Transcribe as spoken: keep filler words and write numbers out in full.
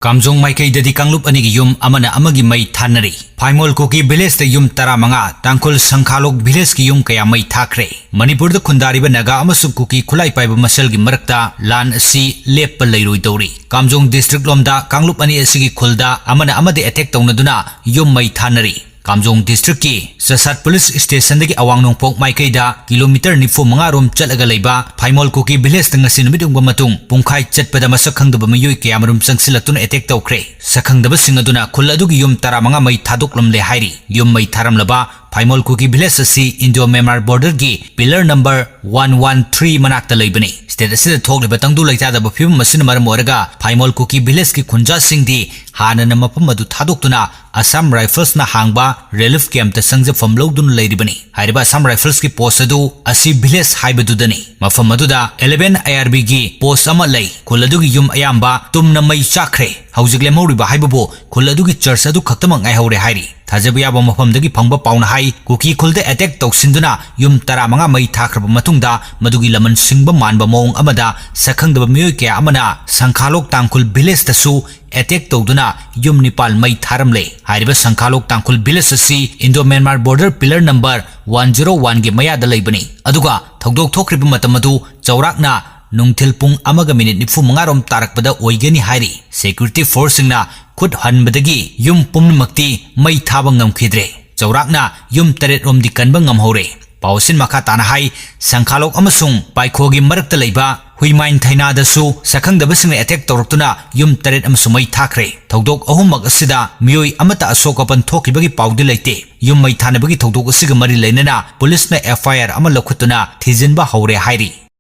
ꯀꯥꯝꯖꯣꯡ ꯃꯥꯏꯀꯩꯗꯗꯤ ꯀꯥꯡꯂꯨꯞ ꯑꯅꯤꯒꯤ ꯌꯨꯝ ꯑꯃꯅ ꯑꯃꯒꯤ ꯃꯩ ꯊꯥꯅꯔꯤ꯫ ꯐꯥꯏꯃꯣꯜ ꯀꯨꯀꯤ ꯚꯤꯂꯦꯖꯇ ꯌꯨꯝ ꯇꯔꯥꯃꯉꯥ, ꯇꯥꯡꯈꯨꯜ ꯁꯪꯈꯥꯂꯣꯛ ꯚꯤꯂꯦꯖꯀꯤ ꯌꯨꯝ ꯀꯌꯥ ꯃꯩ ꯊꯥꯈ꯭ꯔꯦ꯫ ꯃꯅꯤꯄꯨꯔꯗ ꯈꯨꯟꯗꯥꯔꯤꯕ ꯅꯥꯒꯥ ꯑꯃꯁꯨꯡ ꯀꯨꯀꯤ ꯈꯨꯠꯂꯥꯏ ꯄꯥꯏꯕ ꯃꯁꯦꯜꯒꯤ ꯃꯔꯛꯇ ꯂꯥꯟ ꯑꯁꯤ ꯂꯦꯞꯄ ꯂꯩꯔꯣꯏꯗꯧꯔꯤ꯫ ꯀꯥꯝꯖꯣꯡ ꯗꯤꯁꯇ꯭ꯔꯤꯛ ꯂꯣꯝꯗ ꯀꯥꯡꯂꯨꯞ ꯑꯅꯤ ꯑꯁꯤꯒꯤ ꯈꯨꯜꯗ ꯑꯃꯅ ꯑꯃꯗ ꯑꯦꯇꯦꯛ ꯇꯧꯅꯗꯨꯅ ꯌꯨꯝ ꯃꯩ ꯊꯥꯅꯔꯤ꯫ ꯀꯥꯝꯖꯣꯡ ꯗꯤꯁꯇ꯭ꯔꯤꯛꯀꯤ ꯆꯁꯥꯠ ꯄꯨꯂꯤꯁ ꯁ꯭ꯇꯦꯁꯟꯗꯒꯤ ꯑꯋꯥꯡ ꯅꯣꯡꯄꯣꯛ ꯃꯥꯏꯀꯩꯗ ꯀꯤꯂꯣꯃꯤꯇꯔ ꯅꯤꯐꯨ ꯃꯉꯥ ꯔꯣꯝ ꯆꯠꯂꯒ ꯂꯩꯕ ꯐꯥꯏꯃꯣꯜ ꯀꯨꯀꯤ ꯚꯤꯂꯦꯖꯇ ꯉꯁꯤ ꯅꯨꯃꯤꯠ ꯌꯨꯡꯕ ꯃꯇꯨꯡ ꯄꯨꯡꯈꯥꯏ ꯆꯠꯄꯗ ꯃꯁꯛ ꯈꯪꯗꯕ ꯃꯤꯑꯣꯏ ꯀꯌꯥꯃꯔꯨꯝ ꯆꯪꯁꯤꯜꯂꯛꯇꯨꯅ ꯑꯦꯇꯦꯛ ꯇꯧꯈ꯭ꯔꯦ꯫ ꯁꯛꯈꯪꯗꯕꯁꯤꯡ ꯑꯗꯨꯅ ꯈꯨꯜ ꯑꯗꯨꯒꯤ ꯌꯨꯝ ꯇꯔꯥꯃꯉꯥ ꯃꯩ ꯊꯥꯗꯣꯛꯂꯝꯂꯦ ꯍꯥꯏꯔꯤ꯫ ꯌꯨꯝ ꯃꯩ ꯊꯥꯔꯝꯂꯕ ꯐꯥꯏꯃꯣꯜ ꯀꯨꯀꯤ ꯚꯤꯂꯦꯖ ꯑꯁꯤ ꯏꯟꯗꯣ ꯃ꯭ꯌꯥꯟꯃꯥꯔ ꯕꯣꯔꯗꯔꯒꯤ pillar number one one three ꯃꯅꯥꯛꯇ ꯂꯩꯕꯅꯤ꯫ ꯁ꯭ꯇꯦꯠ ꯑꯁꯤꯗ ꯊꯣꯛꯂꯤꯕ ꯇꯪꯗꯨ ꯂꯩꯇꯥꯗꯕ ꯐꯤꯕꯝ ꯑꯁꯤꯅ ꯃꯔꯝ ꯑꯣꯏꯔꯒ ꯐꯥꯏꯃꯣꯜ ꯀꯨꯀꯤ ꯚꯤꯂꯦꯖꯀꯤ ꯈꯨꯟꯖꯥꯁꯤꯡꯗꯤ ꯍꯥꯟꯅꯅ ꯃꯐꯝ ꯑꯗꯨ ꯊꯥꯗꯣꯛꯇꯨꯅ ꯑꯁꯥꯝ ꯔꯥꯏꯐꯜꯁꯅ ꯍꯥꯡꯕ ꯔꯤꯂꯤꯐ ꯀꯦꯝꯞꯇ ꯆꯪꯖꯐꯝ ꯂꯧꯗꯨꯅ ꯂꯩꯔꯤꯕꯅꯤ꯫ ꯍꯥꯏꯔꯤꯕ ꯑꯁꯥꯝ ꯔꯥꯏꯐꯜꯁꯀꯤ ꯄꯣꯁ ꯑꯗꯨ ꯑꯁꯤ ꯚꯤꯂꯦꯖ ꯍꯥꯏꯕꯗꯨꯗꯅꯤ꯫ ꯃꯐꯝ ꯑꯗꯨꯗ ꯏꯂꯦꯚꯦꯟ ꯑꯥꯏ ꯑꯥꯔ ꯕꯤꯒꯤ ꯄꯣꯁ ꯑꯃ ꯂꯩ꯫ ꯈꯨꯜ ꯑꯗꯨꯒꯤ ꯌꯨꯝ ꯑꯌꯥꯝꯕ ꯇꯨꯝꯅ ꯃꯩ ꯆꯥꯛꯈ꯭ꯔꯦ꯫ ꯍꯧꯖꯤꯛ ꯂꯦꯝꯍꯧꯔꯤꯕ ꯍꯥꯏꯕꯕꯨ ꯈꯨꯜ ꯑꯗꯨꯒꯤ ꯆꯔꯆ ꯑꯗꯨ ꯈꯛꯇꯃꯛ ꯉꯥꯏꯍꯧꯔꯦ ꯍꯥꯏꯔꯤ꯫ ꯊꯥꯖꯕ ꯌꯥꯕ ꯃꯐꯝꯗꯒꯤ ꯐꯪꯕ ꯄꯥꯎꯅ ꯍꯥꯏ, ꯀꯨꯀꯤ ꯈꯨꯜꯗ ꯑꯦꯇꯦꯛ ꯇꯧꯁꯤꯟꯗꯨꯅ ꯌꯨꯝ ꯇꯔꯥꯃꯉꯥ ꯃꯩ ꯊꯥꯈ꯭ꯔꯕ ꯃꯇꯨꯡꯗ ꯃꯗꯨꯒꯤ ꯂꯃꯟ ꯁꯤꯡꯕ ꯃꯥꯟꯕ ꯃꯑꯣꯡ ꯑꯃꯗ ꯁꯛꯈꯪꯗꯕ ꯃꯤꯑꯣꯏ ꯀꯌꯥ ꯑꯃꯅ ꯁꯪꯈꯥꯂꯣꯛ ꯇꯥꯡꯈꯨꯜ ꯚꯤꯂꯦꯖꯇꯁꯨ ꯑꯦꯇꯦꯛ ꯇꯧꯗꯨꯅ ꯌꯨꯝ ꯅꯤꯄꯥꯜ ꯃꯩ ꯊꯥꯔꯝꯂꯦ꯫ ꯍꯥꯏꯔꯤꯕ ꯁꯪꯈꯥꯂꯣꯛ ꯇꯥꯡꯈꯨꯜ ꯚꯤꯂꯦꯖ ꯑꯁꯤ Indo Myanmar border pillar number one zero ꯋꯥꯟꯒꯤ ꯃꯌꯥꯗ ꯂꯩꯕꯅꯤ꯫ ꯑꯗꯨꯒ ꯊꯧꯗꯣꯛ ꯊꯣꯛꯈ꯭ꯔꯤꯕ ꯃꯇꯝ ꯑꯗꯨ ꯆꯥꯎꯔꯥꯛꯅ ꯅꯨꯡꯊꯤꯜ ꯄꯨꯡ ꯑꯃꯒ ꯃꯤꯅꯤꯠ ꯅꯤꯐꯨ ꯃꯉꯥ ꯔꯣꯝ ꯇꯥꯔꯛꯄꯗ ꯑꯣꯏꯒꯅꯤ ꯍꯥꯏꯔꯤ꯫ ꯁꯦꯀ꯭ꯌꯨꯔꯤꯇꯤ ꯐꯣꯔꯁꯁꯤꯡꯅ ꯈꯨꯠ ꯍꯟꯕꯗꯒꯤ ꯌꯨꯝ ꯄꯨꯝꯅꯃꯛꯇꯤ ꯃꯩ ꯊꯥꯕ ꯉꯝꯈꯤꯗ꯭ꯔꯦ꯫ ꯆꯥꯎꯔꯥꯛꯅ ꯌꯨꯝ ꯇꯔꯦꯠ ꯔꯣꯝꯗꯤ ꯀꯟꯕ ꯉꯝꯍꯧꯔꯦ꯫ ꯄꯥꯎ ꯑꯁꯤꯅ ꯃꯈꯥ ꯇꯥꯅ ꯍꯥꯏ, ꯁꯪꯈꯥꯂꯣꯛ ꯑꯃꯁꯨꯡ ꯄꯥꯏꯈꯣꯒꯤ ꯃꯔꯛꯇ ꯂꯩꯕ ꯍꯨꯏꯃꯥꯏꯟ ꯊꯩꯅꯥꯗꯁꯨ ꯁꯛꯈꯪꯗꯕꯁꯤꯡꯅ ꯑꯦꯇꯦꯛ ꯇꯧꯔꯛꯇꯨꯅ ꯌꯨꯝ ꯇꯔꯦꯠ ꯑꯃꯁꯨ ꯃꯩ ꯊꯥꯈ꯭ꯔꯦ꯫ ꯊꯧꯗꯣꯛ ꯑꯍꯨꯝꯃꯛ ꯑꯁꯤꯗ ꯃꯤꯑꯣꯏ ꯑꯃꯠꯇ ꯑꯁꯣꯛ ꯑꯄꯟ ꯊꯣꯛꯈꯤꯕꯒꯤ ꯄꯥꯎꯗꯤ ꯂꯩꯇꯦ꯫ ꯌꯨꯝ ꯃꯩ ꯊꯥꯅꯕꯒꯤ ꯊꯧꯗꯣꯛ ꯑꯁꯤꯒ ꯃꯔꯤ ꯂꯩꯅꯅ ꯄꯨꯂꯤꯁꯅ ꯑꯦꯐ ꯑꯥꯏ ꯑꯥꯔ ꯑꯃ ꯂꯧꯈꯠꯇꯨꯅ ꯊꯤꯖꯤꯟꯕ ꯍꯧꯔꯦ ꯍꯥꯏꯔꯤ꯫